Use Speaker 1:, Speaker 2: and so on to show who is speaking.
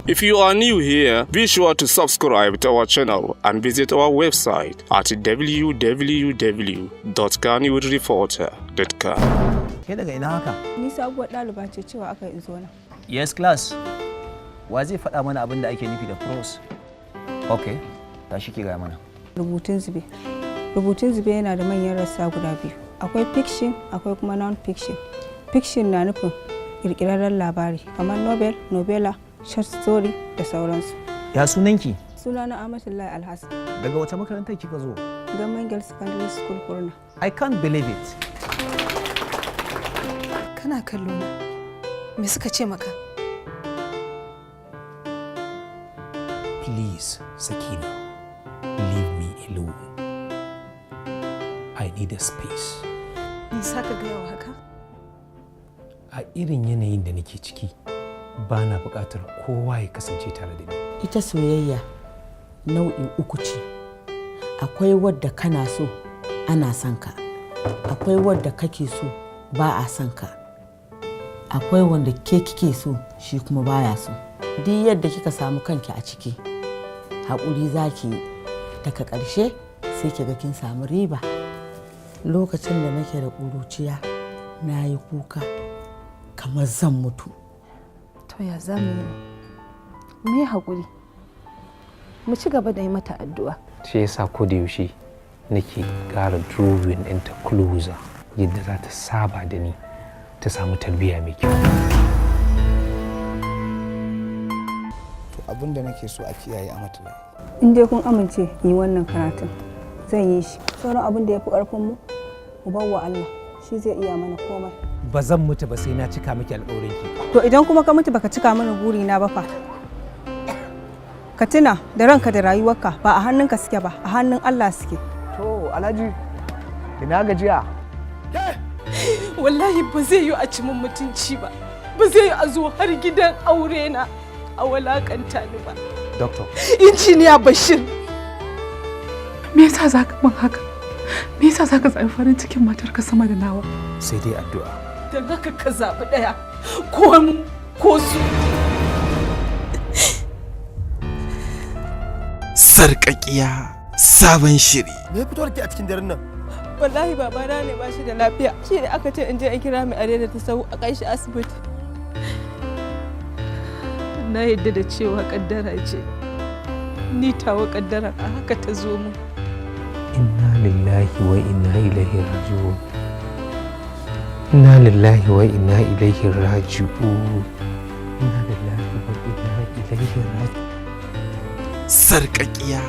Speaker 1: If you are new here, be sure to subscribe to our channel and visit our website at www.kannywoodreporter.com.
Speaker 2: Ke daga ina haka?
Speaker 3: Ni sabuwar ɗaliba ce, cewa aka yi zo nan.
Speaker 2: Yes, class. Wa zai faɗa mana abin da ake nufi da prose? Okay, tashi ki gaya mana.
Speaker 3: Rubutun zube. Rubutun zube yana da manyan rassa guda biyu. Akwai fiction, akwai kuma non-fiction. Fiction na nufin ƙirƙirarren labari kamar novel, novella, short story da sauransu.
Speaker 2: Ya sunanki?
Speaker 3: Sunana Amatullahi Alhassan.
Speaker 2: Daga wace makarantar kika zo?
Speaker 3: Government Girls Secondary School, Kurna.
Speaker 2: I can't believe it.
Speaker 4: Kana kallo na. Me suka ce maka?
Speaker 5: Please, Sakina, leave me alone. I need a space.
Speaker 4: Me sa ka gaya wa haka?
Speaker 5: A irin yanayin da nake ciki, ba na buƙatar kowa ya kasance tare da ni.
Speaker 6: Ita soyayya nau'i uku ce. Akwai wadda kana so ana son ka, akwai wadda kake so ba a son ka, akwai wanda ke kike so shi kuma baya so. Duk yadda kika samu kanki a ciki, haƙuri za ki yi, daga ƙarshe sai ki ga kin samu riba. Lokacin da nake da ƙuruciya, na yi kuka kamar zan mutu.
Speaker 4: To, ya za mu yi? Mu yi haƙuri. Mu ci gaba da yi mata addu'a.
Speaker 5: Shi yasa ko da yaushe nake ƙara drawing ɗinta closer, yadda za ta saba da ni, ta samu tarbiyya mai kyau.
Speaker 7: To, abin da nake so a kiyaye a matala.
Speaker 3: In dai kun amince yi wannan karatun, zan yi shi. Sauran abin da ya fi ƙarfin mu, mu bar wa Allah, shi zai iya mana komai.
Speaker 5: Ba zan mutu ba sai na cika miki alƙawarinki.
Speaker 3: To, idan kuma ka mutu baka cika mana burina ba fa? Ka tuna da ranka da rayuwarka ba a hannunka suke ba, a hannun Allah suke.
Speaker 2: To, Alhaji, ina gajiya?
Speaker 4: Wallahi ba zai yi a ci min mutunci ba. Ba zai yi a zo har gidan aure na a walakanta ni ba.
Speaker 5: Doctor.
Speaker 4: Injiniya Bashir.
Speaker 8: Me yasa za ka min haka? Me yasa za ka zaɓi farin cikin matarka sama da nawa?
Speaker 5: Sai dai addu'a.
Speaker 4: Don haka ka zaɓi ɗaya, ko mu ko su.
Speaker 9: Sarƙaƙiya, sabon shiri.
Speaker 10: Me ya fito da ke a cikin daren nan?
Speaker 3: Wallahi babana ne ba shi da lafiya, shi ne aka ce in je in kira mai adaidaita ta sau a kai shi asibiti.
Speaker 4: Na yadda da cewa kaddara ce. Ni tawa kaddara a haka ta zo mu.
Speaker 5: Inna lillahi wa inna ilaihi raji'un. Inna lillahi wa inna ilaihi raji'un. Inna lillahi wa inna ilaihi raji'un.
Speaker 9: Sarƙaƙiya.